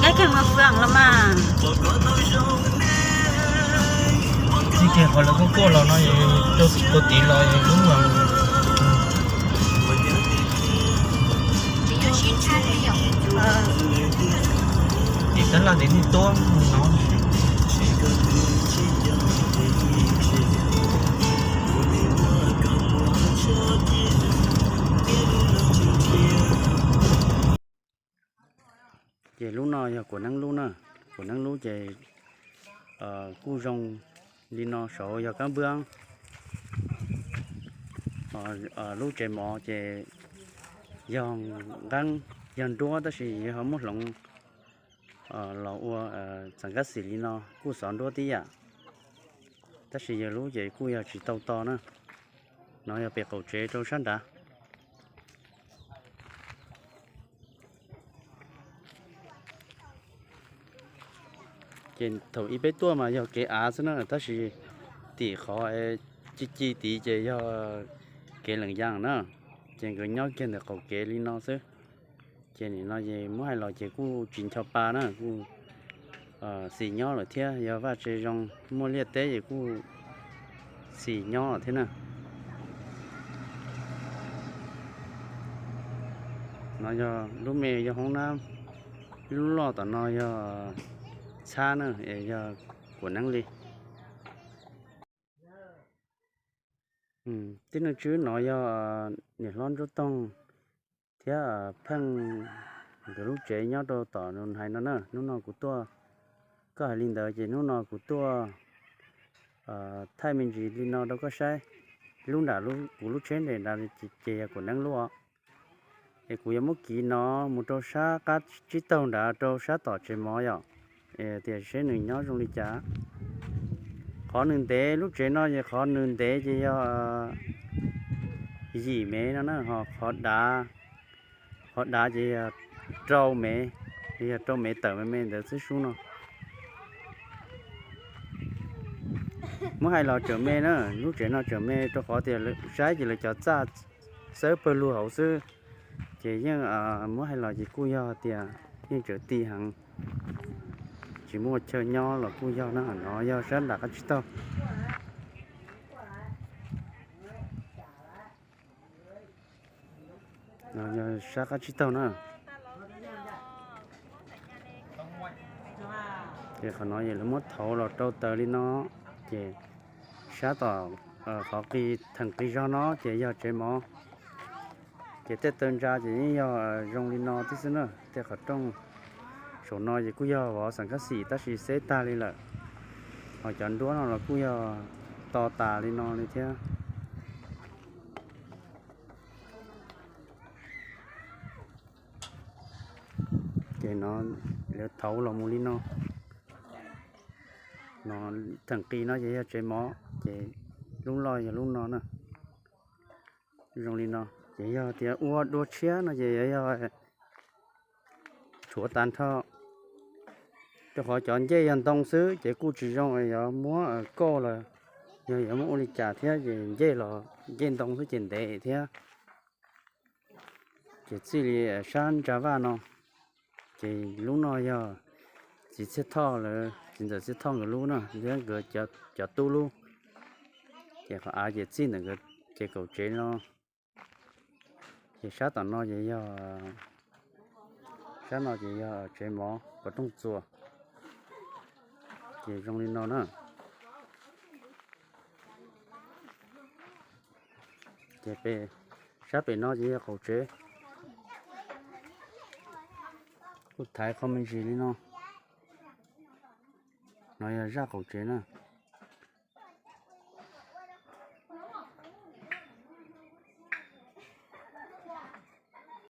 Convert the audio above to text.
Nkaj kag mus fwm los mas. Txij kiag qhov lawv kuj kuaj los no, rau tim los lub tim tab laj tim nej tuab no. Ces lub no yog kuam neeb lub na, kuam neeb lub ces kuj zoo li no, saud yog kab npwb. Lub tsev mov ces yog nqeeb, yog nruab tab sis yog ho muab hloov los ua txheem kab xim li no kuj xov nruab tib yam, tab sis yog lub ces kuj yog tsis tau to na. No yog pem qaum tsev rau sab nrad. Ces thaum ub peb tuaj mas yog kev av xwb na, tab sis tim qhov ci ci tid ces yog kev lees yas na, ces nkawd nyob kiag ntawm qaum kev li no xwb. Ces nim no es muab hais los ces kuj tsis ncho pa na, kuj xis nyob lawm thiab, yog vaj tse zoo muaj liaj teb ces kuj xis nyob lawm thiab na. No yog lub me yog hoob nab, lub loj tom no yog txhab na, es yog kuam neeb li. Tib neeg tswb no yog niam hlob Ntsuab Toog thiab Pheej nkawd lub tsev nyob rau tom Nus Hais no na. Hnub no kuv tuaj, koj hais li ntawd ces hnub no kuv tuaj thaij me ntsis li no rau koj saib. Lub nram kuv lub tsheb nres nrad ces yog kuam neeb lub os. Es kuv yuav muab kiv no mus rau sab qab tsib taug nrad rau sab tom tsev mov yom, tias seb nws nyob zoo li cas. Qhov nws ntev, lub tsev no es qhov nws ntev ces yog yim mev no na, ho qhov dav, qhov dav ces yog rau mev, yog rau mev tawm me me ntawd xwb sub no. Muab hais los tseem me na, lub tsev no tseem me rau qhov tias saib ces lawv cov txaj xawb pawg lug hauv xwb, ces yeej muab hais los ces kuj yog tias yeej tseem ti heev, tsis muaj chaw nyob los kuj yog na. No yog sab nram qab tsib taug. Sab qab tsib taug na. Ces qhov no es lawv muab thauv los rau taws li no, ces sab tom qhov qis theem qis zog no ces yog tsev mov. Ces tej taw ntsa ces yeej yog zoo li no tib xwb na. Tej qhov rooj saum no ces kuj yog vov xeem kab xim tab sis xeb tag li lawm. Ho cov nruab no los kuj yog to tas li no li thiab. Ces no lawv thauv los mus li no. No theem qis no ces yog tsev mov, ces lub loj yog lub no na. Zoo li no, ces yog tias ua dua tshiab no ces yog tshuav tas nrho. Rau qhov cov ncej yog ntoo xwb ces kuj tsis zoo, yuav muab kauj los yog yuav muab ua li cas thiab, ces ncej los ncej ntoo xwb ces ntev thiab. Ces txij li sab ntsa vaj no, ces lub no yog txiv Txhiaj Thoj lawv, txiv ntxawm Txhiaj Thoj nkawd lub na, thiab nkawd cov tub lub. Ces qhov av ces txij ntawm nkawd ces kaum tsev no. Ces sab tom no ces yog, sab no ces yog tsev mov pov rooj txuas. Ces zoo li no na. Ces pem, sab pem no ces yog qaum tsev. Kuj thaiv qhov me ntsis li no. No yog zaj qaum tsev na.